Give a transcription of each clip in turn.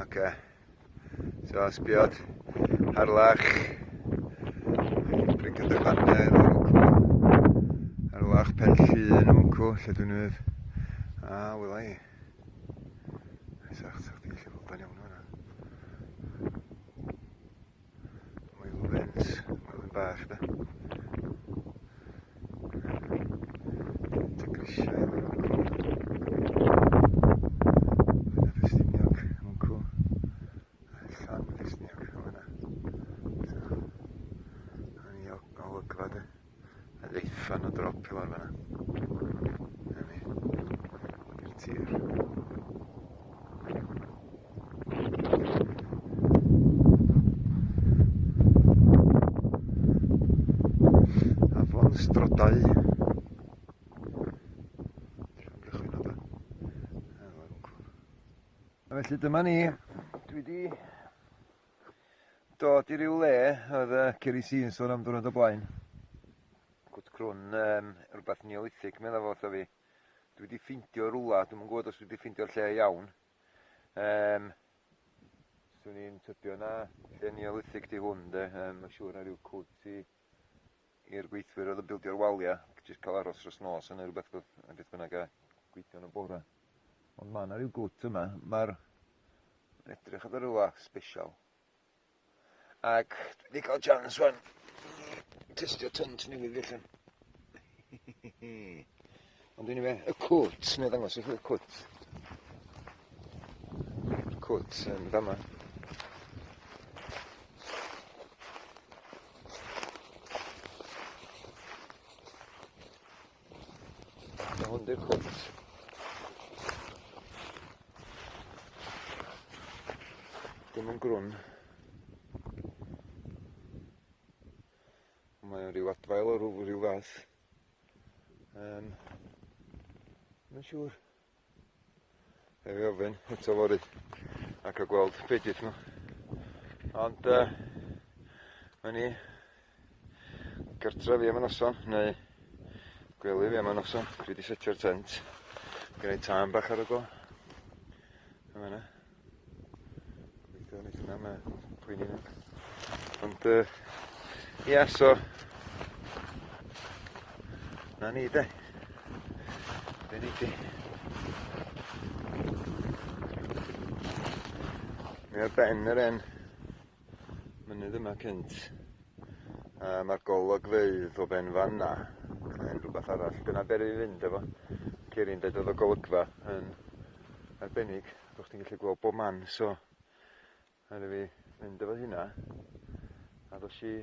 Oce. So, sbiod. Harlech. Bryn Cydrfannedd o'n cw. Harlech Pen Llŷn o'n cw, lle dwi'n nydd. A, wela i. Sa'ch sa'ch ti'n gallu gweld o'n iawn o'na. Moel Fens, Moel bach da. Ty grisiau i lawr o'n cw. Yna Ffestiniog o'n cw. Llan Ffestiniog o'n yna. So, a ni olygfa de. A ddeithan o drop i lawr fan'na. Na ni. I'r tir. Afon Strodau. A felly dyma ni. Dwi di dod i ryw le oedd uh, Ceri C yn sôn am diwrnod o blaen. Cwt crwn, um, rhywbeth neolithig, meddwl fo wrtho fi. Dwi wedi ffeindio rwla, dwi'm yn gwybod os dwi wedi ffeindio'r lle iawn. Um, swn i'n tybio na lle neolithig di hwn de, um, mae'n siŵr na rhyw cwt i i'r gweithwyr oedd yn bildio'r waliau, jyst cael aros dros nos neu rhywbeth beth bynnag a gweithio yn y bore. Ond mae yna rhyw gwt yma, mae'r edrych oedd rhywle special. Ac dwi wedi cael chance wan i testio tent newydd fi allan. Ond dwi'n fe, y cwt, neu ddangos i chi y cwt. Y cwt yn fama. Mae hwn di'r cwt. Dim yn grwn. Mae o'n rhyw adfail o rhyw, rhyw fath. Um, Mae'n siŵr. Fe fi ofyn eto fory ac a gweld be dith nhw. Ond uh, mae ni gartre fi am y noson, neu gwely fi am y noson. Dwi wedi setio'r tent. Gwneud tân bach ar y go. Yma yna. Gobeithio wneith hwnna, mae poeni nhw. Ond, uh, ia, so... Na ni, de. Be ni di. Mae ar ben yr en mynydd yma cynt. A mae'r golygfeydd o ben fanna yn rhywbeth arall. Dyna be rwy'n fynd efo. Ceri'n dweud oedd y golygfa yn arbennig. Bod chdi'n gallu gweld bob man, so rhaid i fi fynd efo hynna. A dos i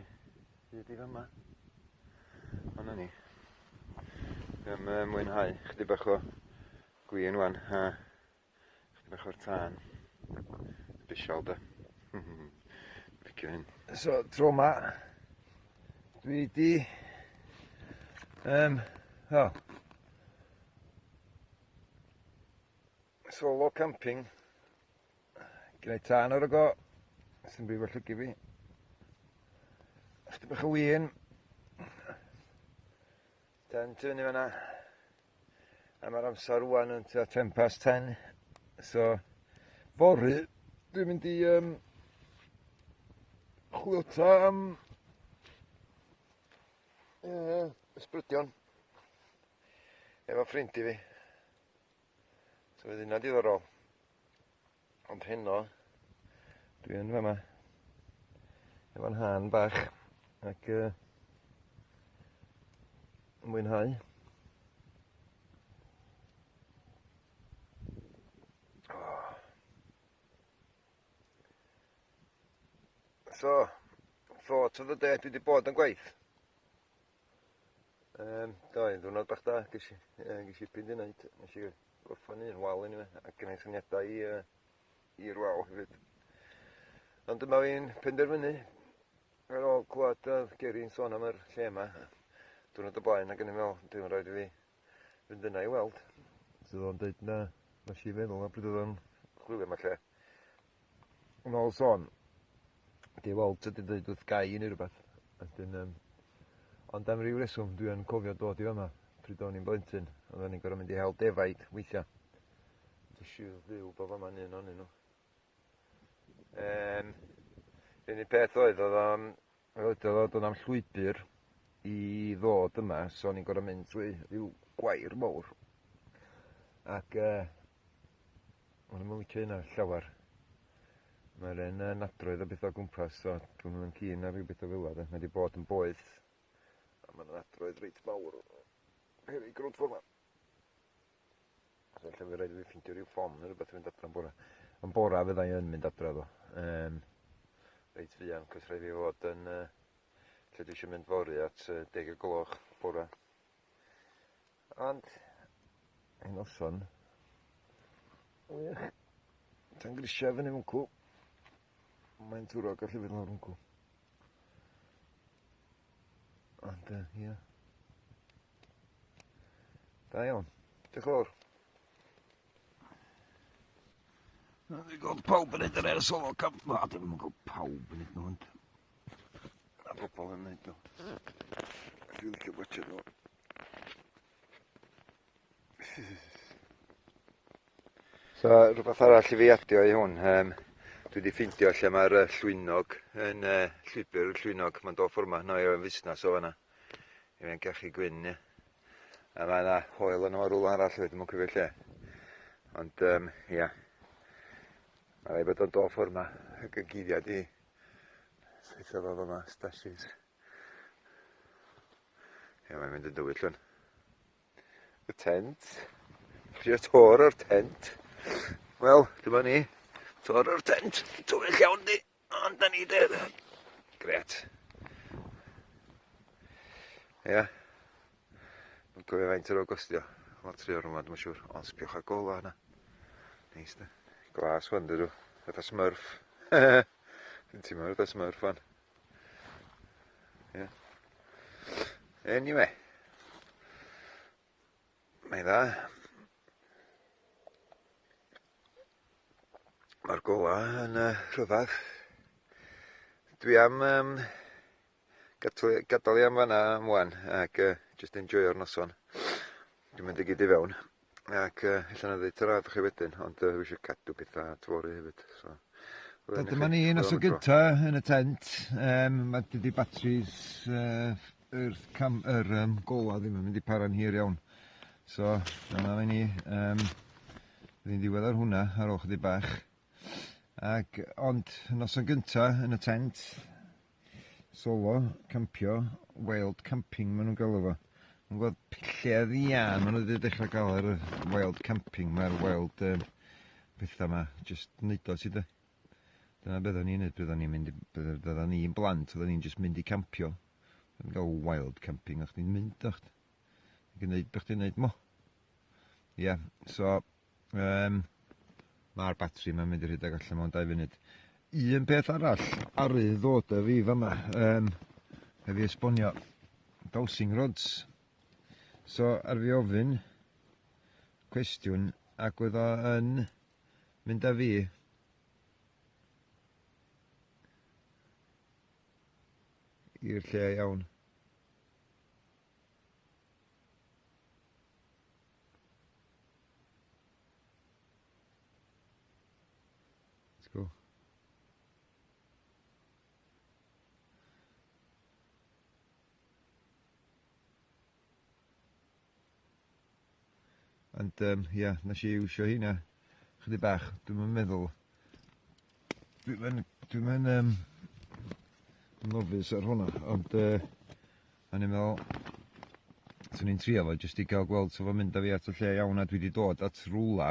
hyd i fama. Ond na ni. Dwi am mwynhau chydig bach o gwin wan a chydig bach o'r tân. Special de. Licio hyn. So, tro ma, dwi di... Um, oh, Solo camping. Gwneud tân ar y go. Sy'n brifo llygu fi. Chydig bach o win. Tent i fyny fanna. A mae'r amser rwan yn tua 10 past 10. So, fory, dwi'n mynd i um, chwilota am uh, ysbrydion efo ffrind i fi. So fydd hynna'n diddorol. Ond heno, dwi yn fama efo'n han bach ac uh, mwynhau. Oh. So, thoughts of the day, dwi wedi bod yn gwaith. Yym, do, un ddiwrnod bach da, ges i, yy, ges i pyn 'di neud. Nes i gorffen un wal eniwe, a gennai syniadau i yy i'r wal hefyd. Ond dyma fi'n penderfynu, ar ôl clywed yy Geri'n sôn am yr lle yma, diwrnod o blaen, ac o'n i'n meddwl, dwi'n rhaid i fi fynd yna i weld. So oedd o'n deud na, nes i feddwl na pryd oedd o'n chwilio am y lle. Yn ôl sôn, di weld tydi'n dweud wrth gai neu rhywbeth. Wedyn, um, ond am ryw reswm, dwi yn cofio dod i fama pryd o'n i'n blentyn. Oedden ni'n gorfod mynd i hel defaid weithiau. Dwi'n siŵr fyw bod fama'n un ohonyn nhw. Yym, yr unig peth oedd, oedd o'n oedd oedd oedd o'm llwybr i ddod yma, so o'n i'n gorfod mynd trwy ryw gwair mowr. Ac o'n i'm yn licio hynna llawer. Mae'r un nadroedd a bethau o gwmpas, so dwi'm yn keen ar ryw bethau fel 'na de. Mae 'di bod yn boeth, a mae 'na nadroedd reit mawr peryg rownd ffordd 'ma. So ella fydd raid i fi ffeindio rhyw ffon neu rywbeth i fynd adra yn bora. Yn bora fydda i yn mynd adra ddo. Reit fuan, cos rhaid fi fod yn lle dwi eisiau mynd fory at 10 y gloch bora. Ond, ein noson, wych, tan grisiau fyny mwncw. Mae'n twrog gallu fynd lawr mwncw. Ond, ia. Da iawn. Diolch yn fawr. Dwi'n gweld pawb yn neud yr air solo camp. Na, dwi'm yn gweld pawb yn neud nhw, ond mae pobl yn neud nhw. Dwi'n licio watchad nhw. So, rhywbeth arall i fi adio i hwn, dwi wedi ffeindio lle mae'r llwynog yn llwybr y llwynog, mae'n dod ffordd yma, no, i'r fusnes o fanna. I fe'n gachu gwyn, ie. A mae yna hoel yn o'r rhywle arall hefyd, dwi'm yn cofio lle. Ond, ia. Mae rhaid bod o'n dod ffordd yma, ac yn guddiad i pethau fel yma, stashes. Ie, mae'n mynd yn dywyll wan. Y tent. Trio tor o'r tent. Wel, dyma ni. Tor o'r tent. Tywyll iawn di. Ond da ni de. Gret. Ia. Dwi'n cofio faint ar ôl gostio. Lot rhy o'r yma, dwi'n siŵr. Ond sbiwch ar gola yna. Neis de. Glas wan dydw. Fatha Smurf. Dwi'n teimlo fatha Smurf wan. Ie. Anyway. Mae'n dda. Mae'r gola yn rhyfedd. Dwi am gadael i am fanna am wan ac jyst enjoyo'r noson. Dwi'n mynd i gyd i fewn ac ella na ddeud tara chi wedyn, ond dwi eisiau cadw pethau at fory hefyd. So, So, dyma ni noson gynta yn y tent. Mae dydi batris yr cam, yr gola ddim yn mynd i para'n hir iawn. So, dyma ni. Fydd hi'n ddiwedd ar hwnna ar ôl chydig bach. Ac, ond, noson gynta yn y tent, solo, campio, wild camping maen nhw'n galw fo. Mae'n gweld pilledd ian, maen nhw wedi dechrau gael ar y wild camping, mae'r wild pethau yma, just neud o ti de. Dyna beth o'n i'n neud, bydda ni'n mynd i, bydda ni'n blant, oedden ni'n just mynd i campio. Yn gael wild camping, o'ch ni'n mynd, o'ch ti'n gwneud beth chdi'n neud mo. Ie, yeah, so, mae'r batri mae'n mynd i rhedeg allan mewn 2 funud. Un peth arall aru ddod â fi fama, hef i esbonio, dowsing rods. So, ar fi ofyn cwestiwn, ac oedd o yn mynd â fi i'r lle iawn. Let's go. Ond ia, nes i iwsio heina chydig bach, dwi'm yn meddwl. Dwi'm yn novice ar hwnna, ond o'n i'n meddwl swn i'n trio fo jyst i gael gweld sa fo'n mynd â fi at y lle iawn, a dwi 'di dod at rwla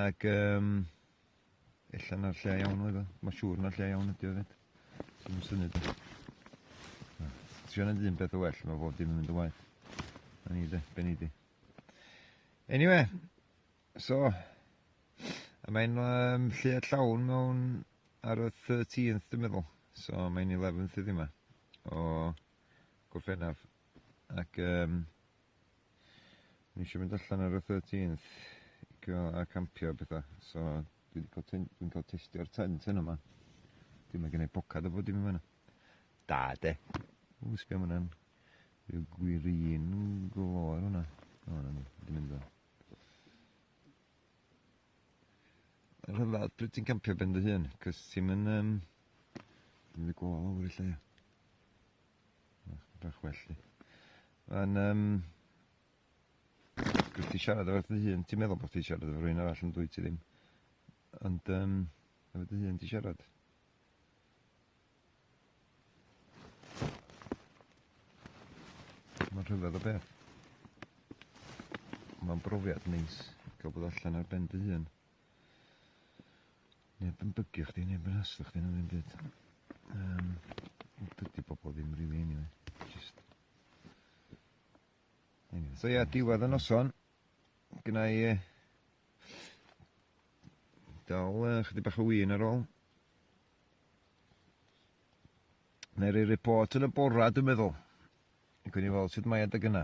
ac ella na'r lle iawn oedd o. Mae'n siŵr na'r lle iawn ydi o hefyd. Dwi'n syniad. Trio neud un peth o well, mae bob dim yn mynd yn waeth. Na ni de, be ni di. Anyway, so, a mae'n lleuad llawn mewn ar y 13th dwi'n meddwl. So mae'n 11th heddiw yma o Gorffennaf. Ac ni eisiau mynd allan ar y 13th i gael a campio a pethau. So dwi wedi cael dwi'n cael testio'r tent heno yma. Dwi'n mynd gwneud pocad o bod dim yma. Da de. Ww, sbio ma' hwnna'n rhyw green glow ar hwnna. O, na ni, wedi mynd o. Rhyfedd. rhyfedd pryd ti'n campio ben dy hun, cos ti'n mynd, dwi'n mynd i gola lawr i lle. Bach well di. Mae'n, cos ti'n siarad efo dy hun, ti'n meddwl bod ti'n siarad efo rhywun arall yn dwyt ti ddim. Ond, efo dy hun ti'n siarad. Mae'n rhyfedd o beth. Mae'n brofiad neis gael bod allan ar ben dy hun. Neb yn bygio chdi, neb yn hasslo chdi, na ddim byd. Dydy bobl ddim really anyway. Just... Anyway. So ia, yeah, diwedd y noson. Gynna i dal chydig bach o win ar ôl. Neu roi report yn y bora, dwi'n meddwl. Gwni weld sut mae adeg yna.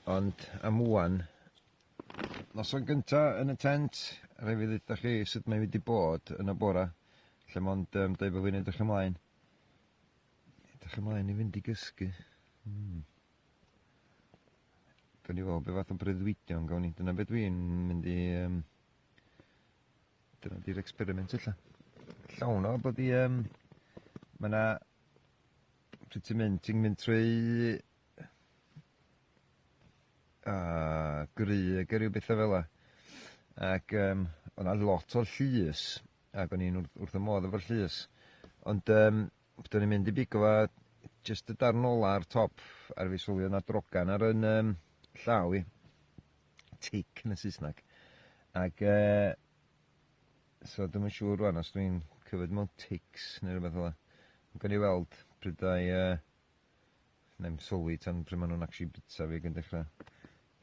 Ond am ŵan, noson gynta yn y tent, rhaid fi ddeutha chi sut mae wedi bod yn y bora. Lle mond deud bod fi'n edrych ymlaen. Edrych ymlaen i fynd i gysgu. Gawn ni weld be fath o breuddwydion gawn ni. Dyna be dwi'n mynd i... Dyna di'r experiment ella. Llawn o bod i... Mae 'na... Pryd ti'n mynd, ti'n mynd trwy... Grug a ryw bethau fel 'a. Ac oedd 'na lot o llus, ac o'n i'n wrth y modd efo'r llus. Ond pryd o'n i'n mynd i bigo fo, jyst y darn ola ar top, ar fi sylwi oedd 'na drogan ar yn llaw i. Tick yn y Saesneg. Ac so dwi'm yn siŵr rŵan os dwi'n covered mewn ticks neu rhywbeth fel 'a. Gawn ni weld pryd dai na'i'm sylwi tan pryd maen nhw'n actually bita fi ac yn dechrau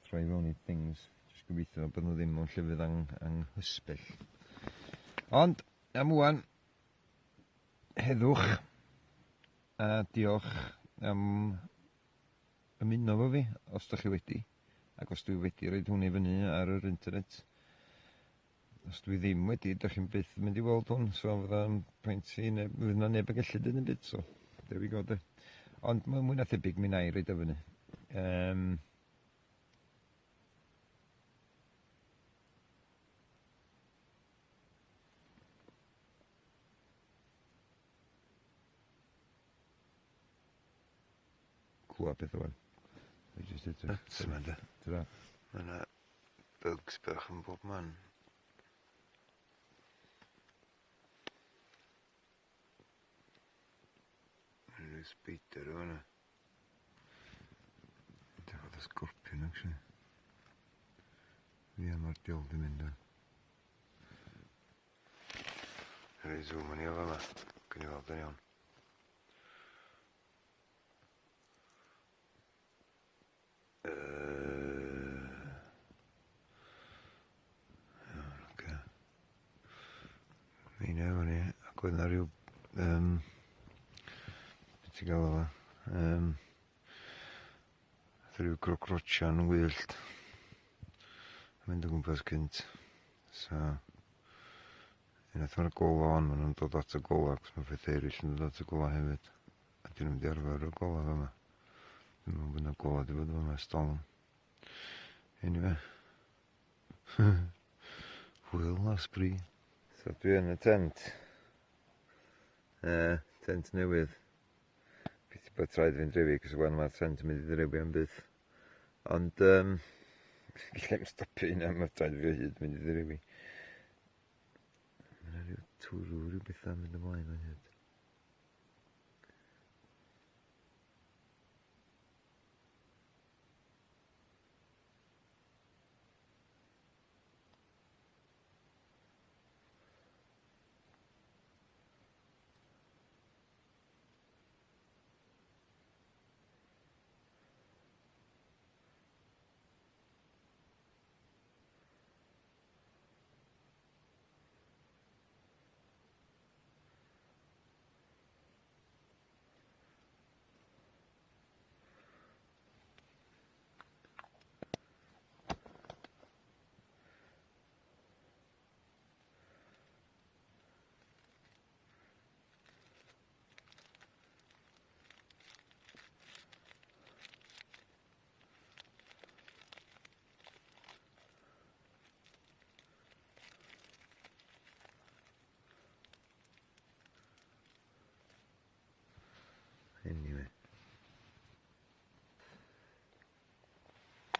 troi fewn i things. Jyst gobeithio bod nhw ddim mewn llefydd anghysbell. Ond am ŵan, heddwch a diolch am ymuno efo fi, os dach chi wedi, ac os dwi wedi roid hwn i fyny ar yr internet. Os dwi ddim wedi, dach chi'n byth yn mynd i weld hwn, so fydda'n pwynt i neb, fydd na neb yn gallu dweud yn byd, so there we go de. Ond mae'n mwy na thebyg mi wna i roid o fyny. Clywed beth o'n. Fi jyst edrych. Nuts yma de. Tara. Mae yna bugs bach yn bob man. Mae yna spider o fan'na. Edrych fatha scorpion actually. Fi am mae'r diol di mynd o. Rhaid zoom yn i o fama. Gwni weld yn iawn. Iawn, oce. Fi'n efo ni, ac oedd 'na ryw, be ti'n galw fo, fatha ryw grocrotian wyllt yn mynd o gwmpas cynt. So, unwaith mae'r gola on, maen nhw'n dod at y gola, achos mae pethau eraill yn dod at y gola hefyd. A dyn nhw'n mynd i arfer o'r gola fama. Dwi'n meddwl bod yna gola di bod fama ers talwm. Anyway. Hwyl a sbri. So dwi yn y tent. Tent newydd. Piti bod traed fi'n drewi, cos wan mae'r tent yn mynd i ddrewi am byth. Ond, gallai'm stopio hynna, mae'r traed fi o hyd yn mynd i ddrewi. Mae yna rhyw twrw, rhyw bethau yn mynd ymlaen o hyd.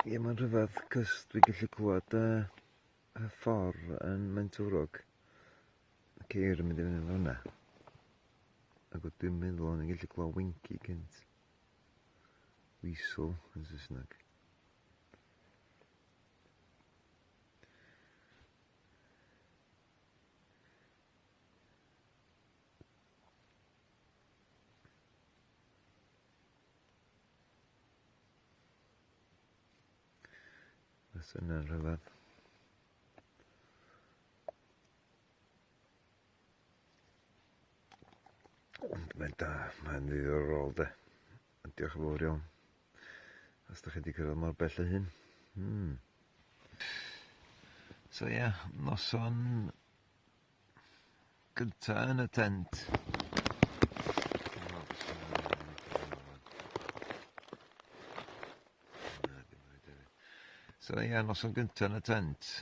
Ie, mae'n rhyfedd, cos dwi'n gallu clywed y ffordd yn Maentwrog. Y ceir yn mynd i fyny fan'na. Ac oedd dwi'n meddwl o'n i'n gallu clywed winky cynt. Weasel yn Saesneg. Oes yna'n rhyfedd. Ond mae'n da, mae'n ddiddorol de. A diolch yn fawr iawn. Os da chi wedi cyrraedd mor bell â hyn. So ie, yeah, noson gynta yn y tent. So ie, yeah, noson gynta yn y tent.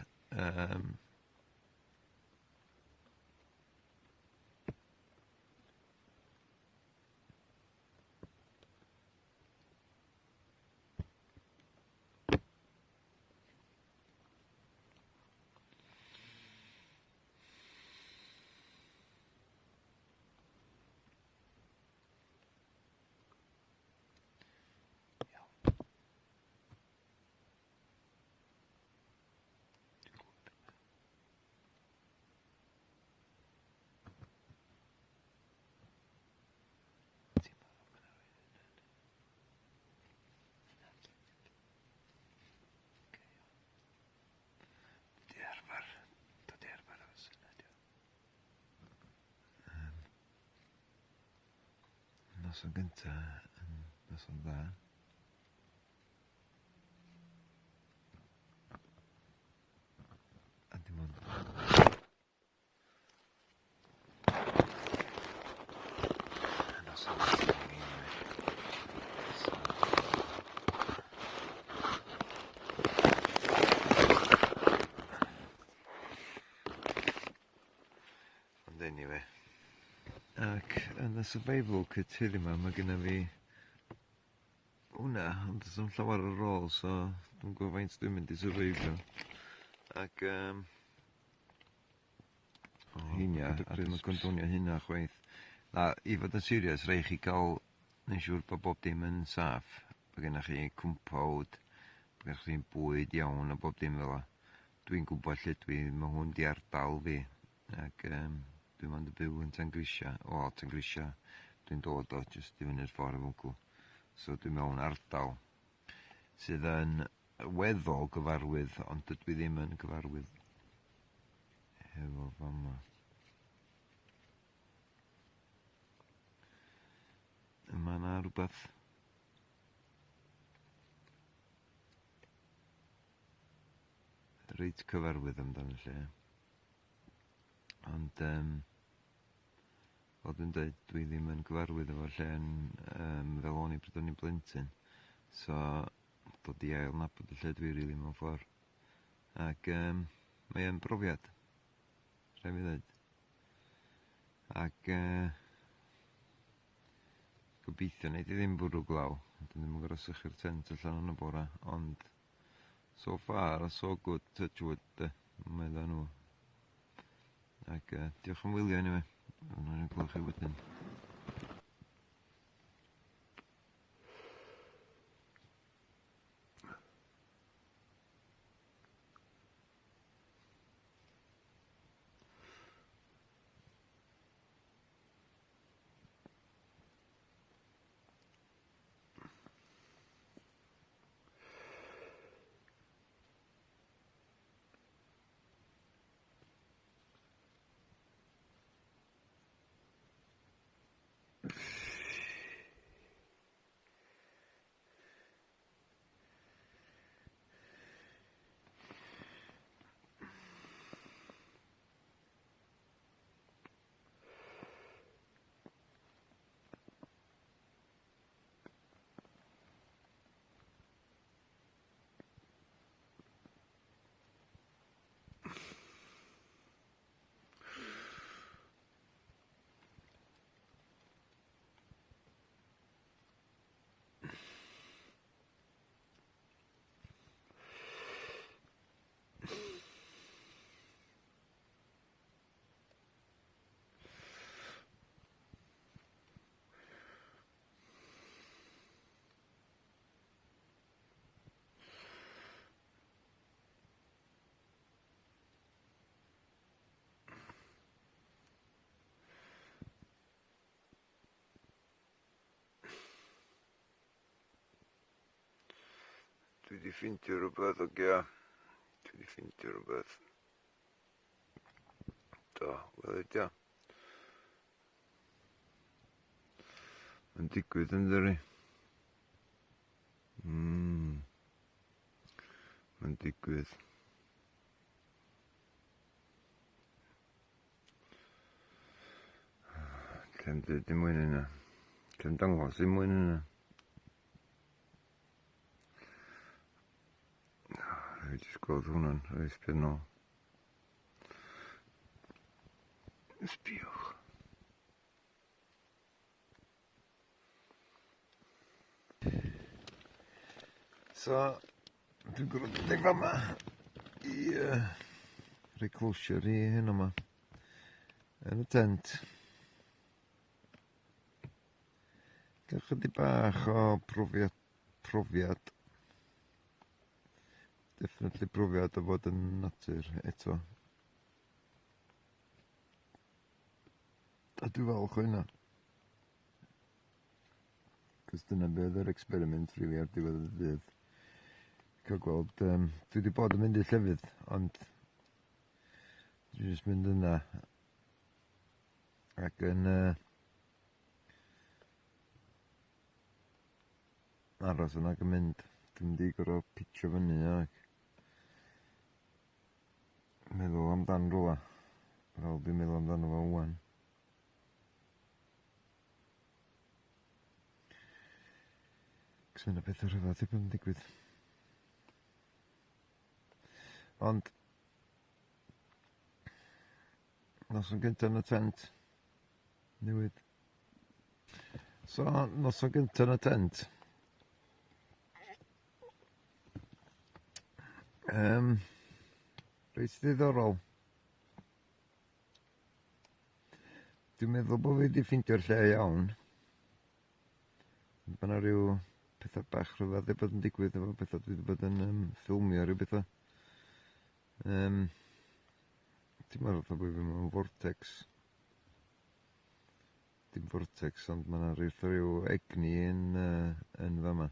Noson gynta yn noson dda. A dim ond noson gynta. Ond anyway. Ac yn y survival kit heddiw 'ma, mae genna fi hwnna, ond does dim llawer ar ôl, so dwi'n gwybod faint dwi'n mynd i survivio. Ac heinia, a dwi'm yn condonio hynna chwaith. Na, i fod yn serious, rhaid chi gael neud siŵr bod bob dim yn saff. Bod gennych chi cwmpawd, bod gennych chi bwyd iawn a bob dim fel 'a. Dwi'n gwybod lle dwi, mae hwn di ardal fi. Ac dwi'n ond yn byw yn Tangrisia. O, Tangrisia, dwi'n dod o jyst i fyny'r ffordd o gwmpas. So dwi'n mewn ardal sydd yn weddol gyfarwydd, ond dydw i ddim yn gyfarwydd hefo fama. Yma na rhywbeth reit cyfarwydd amdano lle. Ond fel dwi'n dweud, dwi ddim yn gyfarwydd efo'r lle yn fel o'n i pryd o'n i'n blentyn. So dod i ail nabod y lle dwi rili mewn ffordd. Ac mae o'n brofiad, rhaid fi ddweud. Ac gobeithio wneud i ddim bwrw glaw. Dwi ddim yn gorfod sychu'r tent allan yn y bora, ond so far so good, touch wood de, medda nhw. Ac diolch am wylio anyway. Wna i gweld chi wedyn. Dwi 'di ffeindio rhywbeth, ogia. Dwi 'di ffeindio rhywbeth. Do, wel ydi o. Mae'n digwydd yn dydi? Mae'n digwydd. Llai'm deud dim mwy na hynna. Llai'm dangos dim mwy na hynna. Rhaid jyst gweld hwnna'n rhaid sbio nôl. Sbiwch. So, dwi'n gorfod dod i fama i rhoi closure i hyn yma. Yn y tent. Gael chydig bach o profiad. Definitely profiad o fod yn natur eto. A dwi'n falch o hynna. Cos dyna be oedd yr experiment really ar diwedd y dydd. Cael gweld, dwi wedi bod yn mynd i llefydd, ond dwi'n jyst mynd yna ac yn aros yna ac yn mynd. Dwi'n mynd i gorfod pitio fyny ac meddwl amdan rhywle, fel dwi'n meddwl amdano fo ŵan. Cos mae 'na pethau rhyfedd 'di bod yn digwydd. Ond noson gynta yn y tent newydd. So noson gynta yn y tent. Reit ddiddorol. Dwi'n meddwl bod fi wedi ffeindio'r lle iawn. Mae yna rhyw pethau bach rhyfedd wedi bod yn digwydd efo pethau dwi wedi bod yn ffilmio rhyw bethau. Ti'n meddwl fatha bod fi mewn vortex. Dim vortex, ond mae yna rhyw egni yn fama.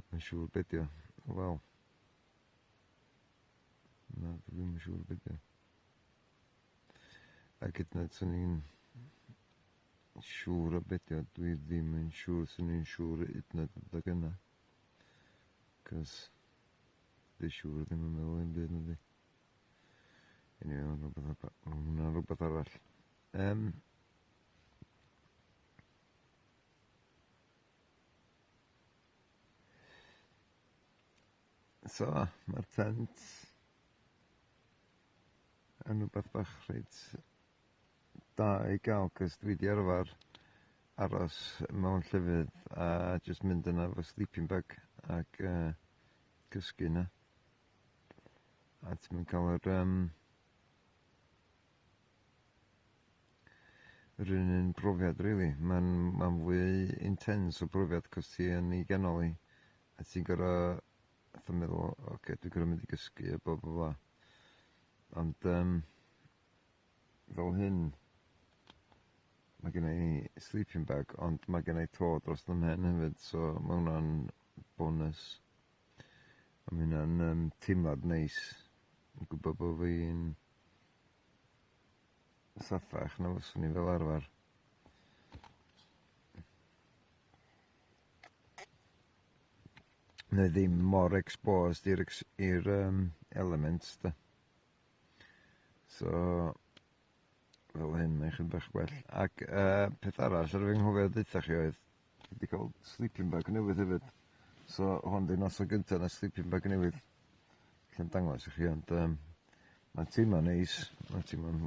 Mae'n siŵr be 'di o. Wel, na, dwi ddim yn siŵr be 'di o. Ac hyd yn oed 'swn i'n siŵr o be 'di o, dwi ddim yn siŵr 'swn i'n siŵr hyd yn oed adeg yna. Cos dwi siŵr ddim yn meddwl ddim byd nadi. Anyway, ma' hwnna'n rhywbeth arall. So, mae'r tent yn rhywbeth bach reit da i gael, cos dwi 'di arfer aros mewn llefydd a jyst mynd yna efo sleeping bag ac cysgu yna. A ti'm yn cael yr un brofiad really. Mae'n fwy intense o brofiad cos ti yn ei ganol hi a ti'n gorfod fatha meddwl, oce, dwi'n gorfod mynd i gysgu a bla bla bla. Ond fel hyn, mae gen i sleeping bag, ond mae gen i to dros fy mhen hefyd, so mae hwnna'n bonus. A mae hynna'n teimlad neis, yn gwybod bod fi'n saffach na fyswn i fel arfer. Neu ddim mor exposed i'r elements da. So fel hyn mae'n chydig bach gwell. Ac peth arall ar fy nghofio deutha chi oedd dwi wedi cael sleeping bag newydd hefyd. So hwn 'di noson gynta yn y sleeping bag newydd. Llai'm dangos i chi, ond mae'n teimlo'n neis. Mae'n teimlo'n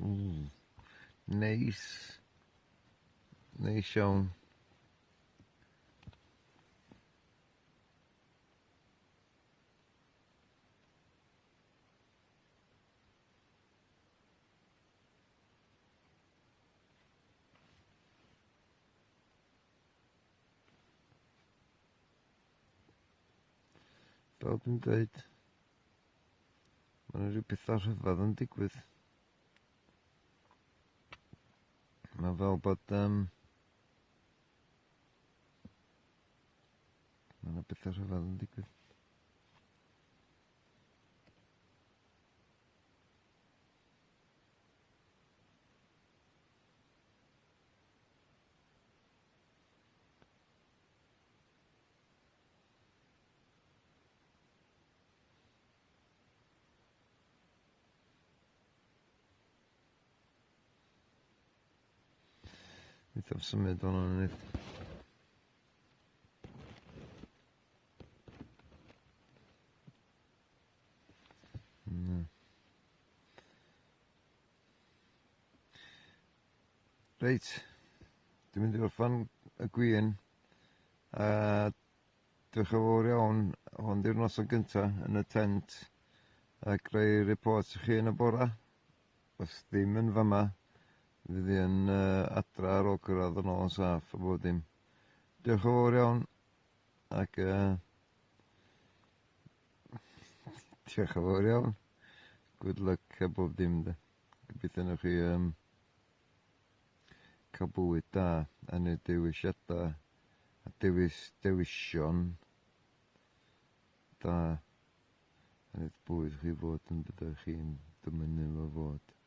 neis. Neis iawn. Fel dwi'n dweud, mae yna rhyw pethau rhyfedd yn digwydd. Mae fel bod Mae bethau rhyfedd yn digwydd. Neith o'm symud o'n neith. Na. Reit, dwi'n mynd i orffan y gwin a diolch yn fawr iawn. Hwn di'r noson gynta yn y tent a greu report i chi yn y bora. Os ddim yn fama, fydd hi yn uh, adra ar ôl cyrraedd yn ôl yn saff a bob dim. Diolch yn fawr iawn ac uh, diolch yn fawr iawn. Good luck a bob dim de. Gobeithio newch chi um, cael bywyd da a neud dewisiadau a dewis dewision da a neud bywyd chi fod yn beth chi'n dymuno fo fod.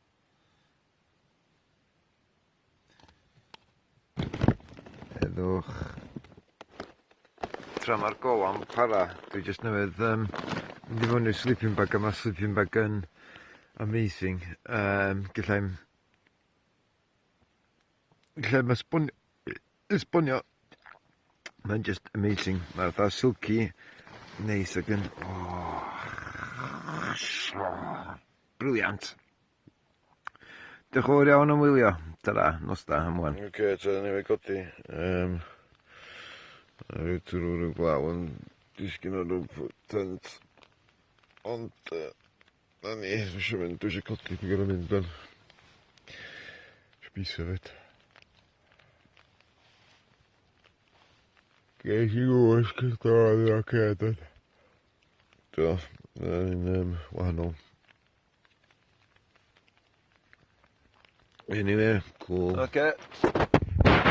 Heddwch. Tra mae'r gola'n para, dwi jyst newydd um, mynd i fewn i'r sleeping bag a mae'r sleeping bag yn amazing. Um, Gallai'm... Gallai'm esbonio... esbonio. Mae'n just amazing. Mae'n fatha silky, neis ac yn... Oh, brilliant. Diolch yn fawr iawn am wylio. Tara, nos da am wan. Oce, okay, ta ni fe godi. Um, rhyw twrw rhyw glaw yn disgyn ar rhyw tent. Ond, uh, na ni, dwi eisiau mynd, dwi eisiau codi, dwi'n gorau mynd dan. Sbisa fyd. Ges i gwsg, do, oedd yn oce, dod. Do, yn um, wahanol. Anyway, cool. Oce.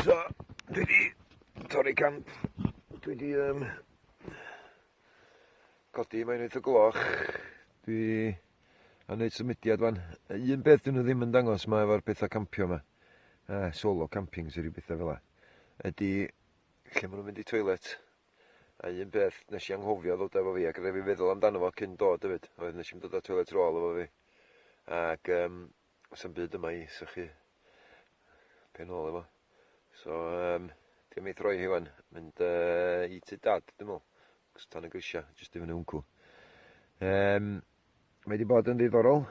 So, dwi di torri camp. Dwi di um, codi, mae'n 8 o gloch. Dwi am wneud symudiad fan. Un beth dyn nhw ddim yn dangos ma efo'r pethau campio yma, solo camping sy'n rhyw bethau fel la, ydy lle maen nhw'n mynd i toilet. A un peth nes i anghofio ddod efo fi, ac rhaid fi feddwl amdano fo cyn dod hefyd, oedd nes i'm dod â toilet roll efo fi. Ac um, oes am byd yma i sychu pen ôl efo. So, um, dwi'n mynd throi hi wan, mynd uh, i tŷ dad, dwi'n meddwl, cos tan y grisiau, jyst i fyny wncw. Um, mae wedi bod yn ddiddorol.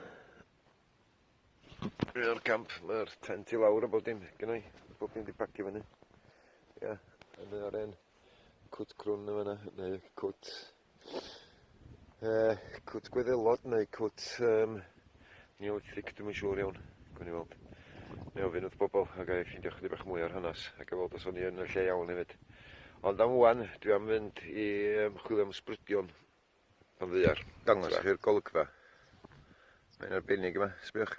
O'r camp, mae'r tent i lawr a bob dim, gynna i, bob dim di pacio fyny. Ia, yn yr hen cwt crwn yn fan'na, neu cwt, uh, cwt gwyddelod, neu cwt um, neolithic, dwi'm yn siŵr iawn, gwn i weld. Neu ofyn wrth bobl, a gael ffeindio chydig bach mwy o'r hanes, ac i weld os o'n i yn y lle iawn hefyd. Ond am wan, dwi am fynd i um, chwilio am ysbrydion Pan ddaear. Dangos i chi'r golygfa. Mae'n arbennig yma, sbiwch.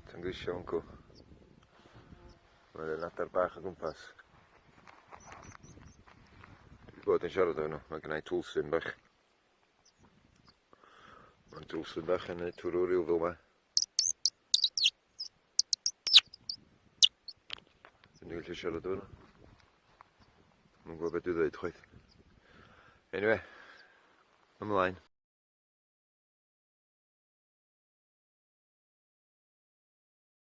Tan grisio wncw. Mae'n adar bach o gwmpas. Dwi wedi bod yn siarad efo nhw. Mae gennau twlsyn bach. Mae'n twlsyn bach yn neud twrw rhyw fel yma. Dwi'n gallu siarad efo nhw. Dwi'n gwybod beth dwi'n dweud chwaith. Anyway, ymlaen.